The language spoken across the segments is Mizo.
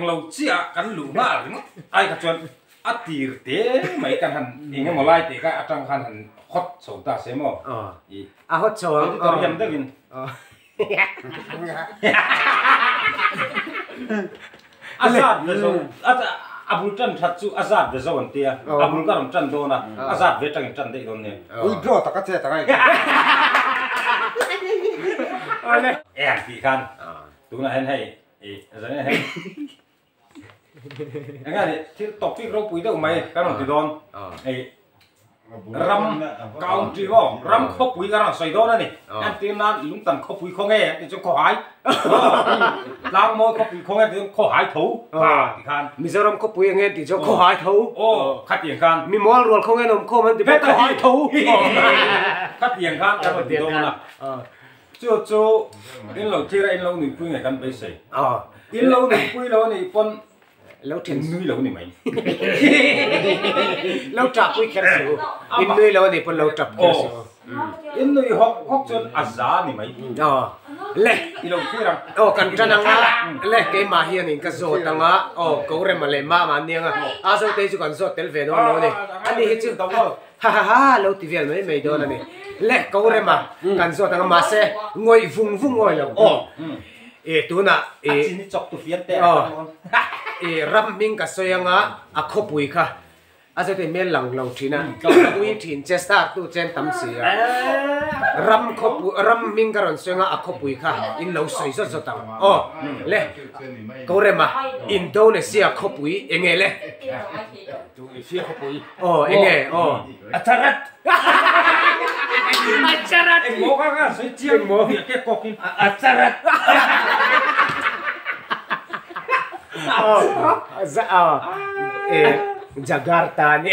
Lo chiah kan luh nghal ringawt ai kha chuan a tir te mai kan han eng emaw lai teh kha atang khan han hot chho ta se maw i A hot chho ang editorial deuhin. A zat ve zo a bul tan that chu a zat ve zo an tia a bul ka rawn tan dawn a a zat ve tangin tan daih dawn nia. Ui draw tak a chet ang a. Eng tih khan tunah hian hei i zan hei eng nge ni thil topic ropui deuh mai kan rawn ti dawn hei ram country aw ram khawpui kan rawn sawi dawn a ni entir nan lungtan khawpui khaw nge an tih chu khawhai tlangmawi khawpui khaw nge an tih chu khawhai tho ti khan Mizoram khawpui eng nge an tih chu khawhai tho aw khatiang khan mi mual rual khaw nge an awm khawm an ti pawh khawhai tho khatiang khan kan rawn ti dawn a. Chu chu in lo thlir a in lo nuihpui nge kan beisei. In lo nuihpui lo anih pawn lo then nui lo ni mai. Lo tap pui kher su. In nui lo anih pawn lo tap kher su. In nui hawk hawk chuan a za ni mai. Le. I lo thlir ang. Aw kan tan anga le keimah hian in ka zawt anga aw ko rema leh mama an nia anga a zote chu kan zawt tel ve dawn lo a ni. Ani hi chu Ha ha ha lo ti vel mai mai dawn a ni. Le ko rem a, kan zawt ang a mahse ngawih vung vung awi lo aw. E tunah e A chini chawk tu fian te a tam awn. E ram hming ka sawi anga a khawpui kha a zawt in hmel lang lo thin a, ui thin che star tu chen tam si a. Ram khawpui ram hming ka rawn sawi anga a khawpui kha in lo sawi zawt zawt ang aw. Le ko rem a, Indonesia khawpui enge le? Aw enge aw. A charat. A charat. Eng maw kha kha sawi chiang maw ke kawk in a charat. Aw za aw e Jakarta ni.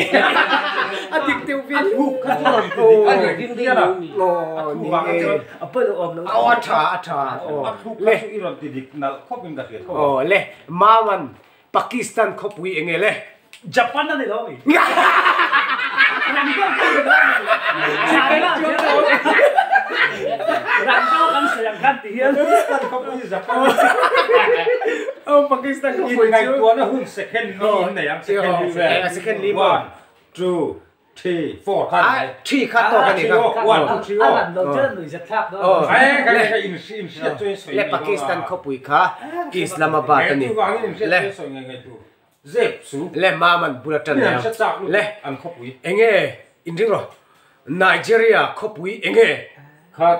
A dik deuh viau. A thuk kha chu rawn ti dik a ni ding diar a. Aw A ni thuk ah kha e. chuan A pawi awm lo. Aw a tha a tha aw. A thuk kha chu i rawn ti dik nalh khawp in ka hria tho. Aw le Mawan Pakistan khawpui enge le? Japan a ni lo mi. Pakistan khawpui chu. Inngaihtuahna hun second li in nei ang second li vel. Second li maw? One, two, three, four kha ni mai. Three kha tawk a ni kha. One, two, three, four. A lan lo chuan nuih zat thlak dawn. Le Pakistan khawpui kha Islamabad a ni. Le. Zep chu. Le mam an bul atan nia. Le an khawpui. Enge in ring rawh. Nigeria khawpui enge. Khat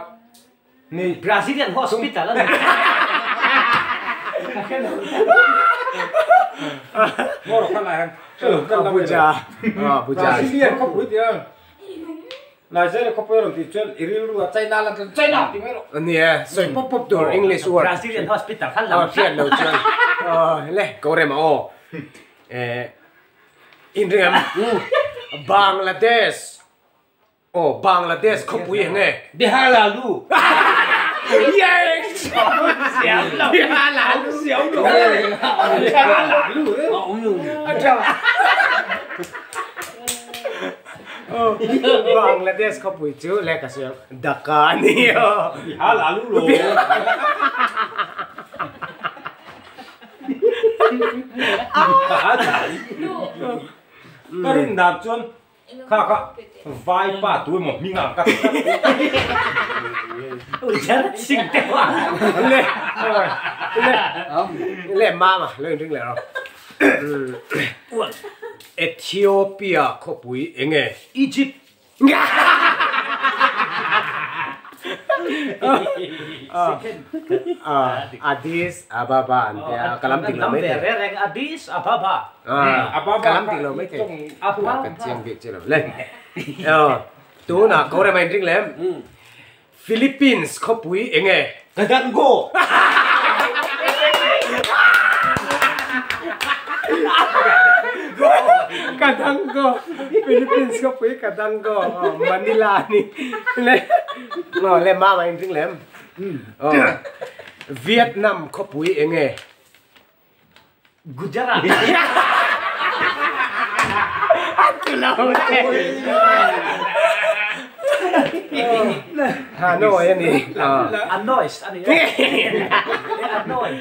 ni. Brazilian hospital a ni. Maw rawh khan lai han. Abuja. Abuja. Brazilian khawpui tih a. Nigeria khawpui a rawn tih chuan i rilru a China lan chuan China tih mai rawh. Ani e, sawi pawp pawp tur English word. Brazilian hospital khan lam hriat lo chuan le ko rem a aw. Eh in ring em? Bangladesh aw Bangladesh khawpui eng nge? Bihar Lalu. Yes! Bihar Lalu. Bihar Lalu. A tha. Bangladesh khawpui chu le ka sawi ang Dhaka a ni aw. Bihar Lalu lo. Ka rin dan chuan kha kha vai pa tu emaw hming ang ka ti tlat. Le le le mama lo inring leh rawh. Ethiopia khawpui enge? Egypt. Addis Ababa an tia, ka lam dik lo mai thei. Addis Ababa. Ka lam dik lo mai thei. Ka chiang bik che lo. Le. Tunah ko rema in ring lem. Philippines khawpui enge? Kadanggo! Kadanggo! Philippines khawpui Kadanggo, Manila a ni. Le, aw le mama in ring lem. Aw, Vietnam khawpui enge? Gujarat. Hanoi a ni. Hanoi a ni. Hanoi.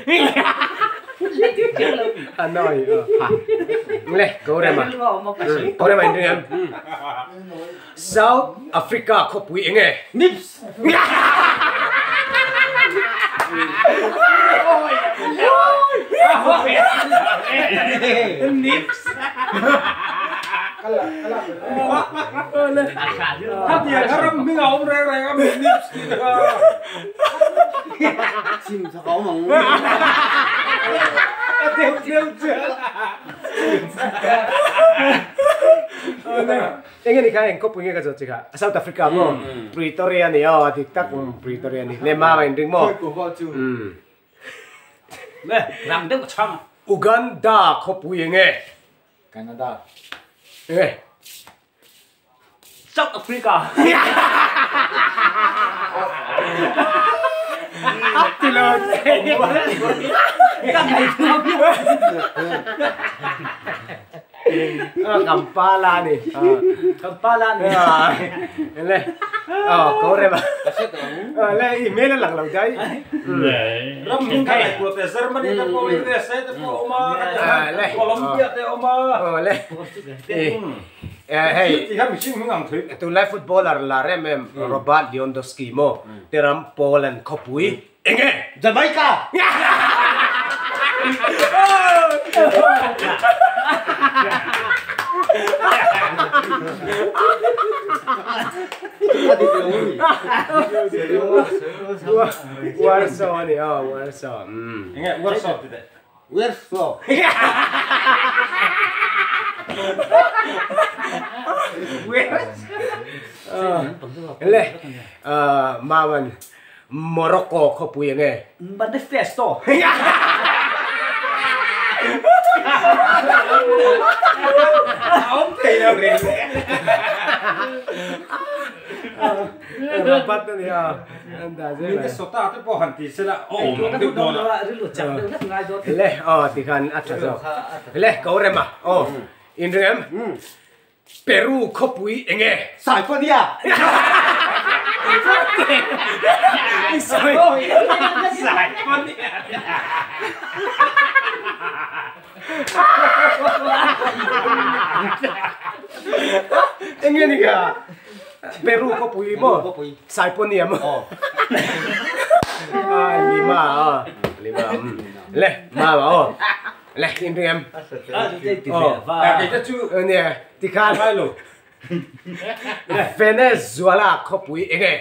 Hanoi le go rema go rema in ring South Africa khawpui enge Nips Nips Hati ram hming a awm reng reng a mi Nips tih te kha. Chim chak a awm ang. A deuh deuh chiah. Enge ni kha eng khawpui nge ka zawh che kha South Africa maw Pretoria ni aw a dik tak Pretoria ni le mama in ring maw. Le rang deuh ka chhang. Uganda khawpui enge? Canada. Enge? South Africa. A ti lo che. Ka ngaihtuah viau. Kampala ni. Kampala ni. Le. Oh, ko rema. Le email lang lo dai. Ram hming kha ngaihtuah teh Germany te pawh USA te pawh a awm a, Colombia te a awm a. Oh, le. Hei. Ti kha mihring hming ang thui. Tunlai footballer lar em em Robert Lewandowski maw te ram Poland khawpui enge? Jamaica! Warsaw a ni aw, Warsaw. Enge Warsaw ti teh? Warsaw. Le, Maman, Morocco khawpui enge? Manifesto. A awm thei lo reng. Rabat a nia. An dah zel Mite sawta te pawh han ti sela a awm ang deuh dawn a. Le aw tikhan a tha zawk. Le ko rem a aw inring em? Peru khawpui enge? Saiphania! Saiphania! Enge ni kha? Peru khawpui maw? Saiphania maw? Lima aw. Lima. Le mama aw. Le inring em? Kei te chu Nia tikhan ngai lo. Venezuela khawpui enge?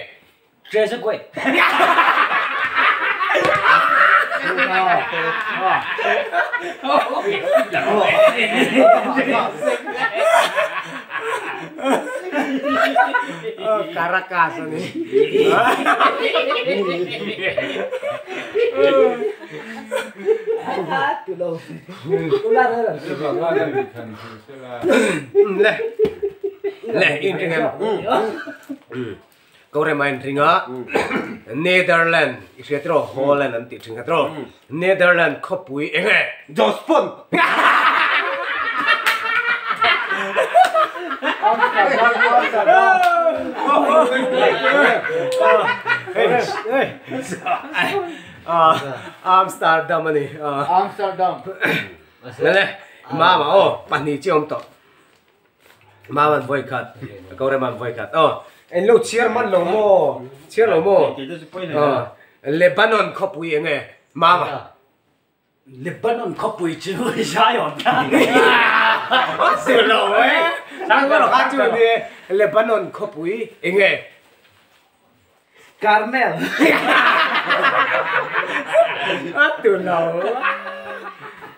Trezeguet. Caracas a ni. Le le inring em? Ko rema inring a Netherland i hria tiraw Holland an tih thin kha tiraw Netherland khawpui enge? Jospon! Amsterdam a ni. Amsterdam. Le mama aw pahnih chi awm tawh. Mama'n vawi khat, Korema'n vawi khat aw. En lo chhiar man lo maw? Chhiar lo maw? Lebanon khawpui enge Mama? Lebanon khawpui chu Zion ta. A zir lo e. Kha chu ni Lebanon khawpui enge? Carmel. A tu lo.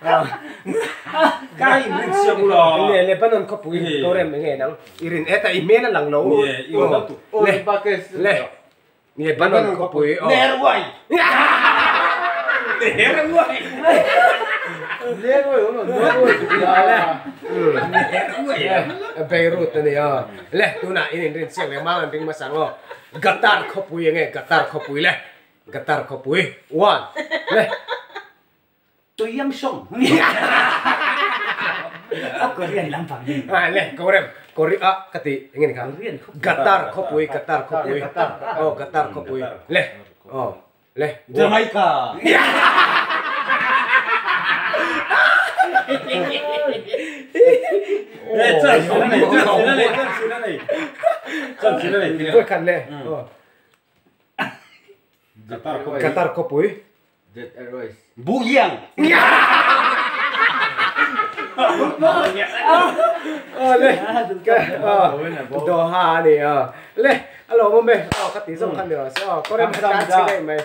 Ka in rin siam lo. Le Lebanon khawpui Korem enge nang? I rin eta i hmel a lang lo. Le le Lebanon khawpui aw. Nerwai! Nerwai! Nerwai awm lo, Nerwai chu tia a. Beirut a ni a. Le tunah in inrin chiang leh mang an ring hmasa ang aw. Qatar khawpui enge Qatar khawpui le Qatar khawpui one le. Tuyam song. A Korean lampang ni. A le Korem Korea ka ti enge ni kha Qatar khawpui Qatar khawpui aw Qatar khawpui le aw le Jamaica. Vawi khat leh Qatar khawpui. Buhiang. Doha a ni a. Le a lawmawm e. Aw ka tih zawng kha ni rawh se aw. Kawrem kha tlan chhe daih mai.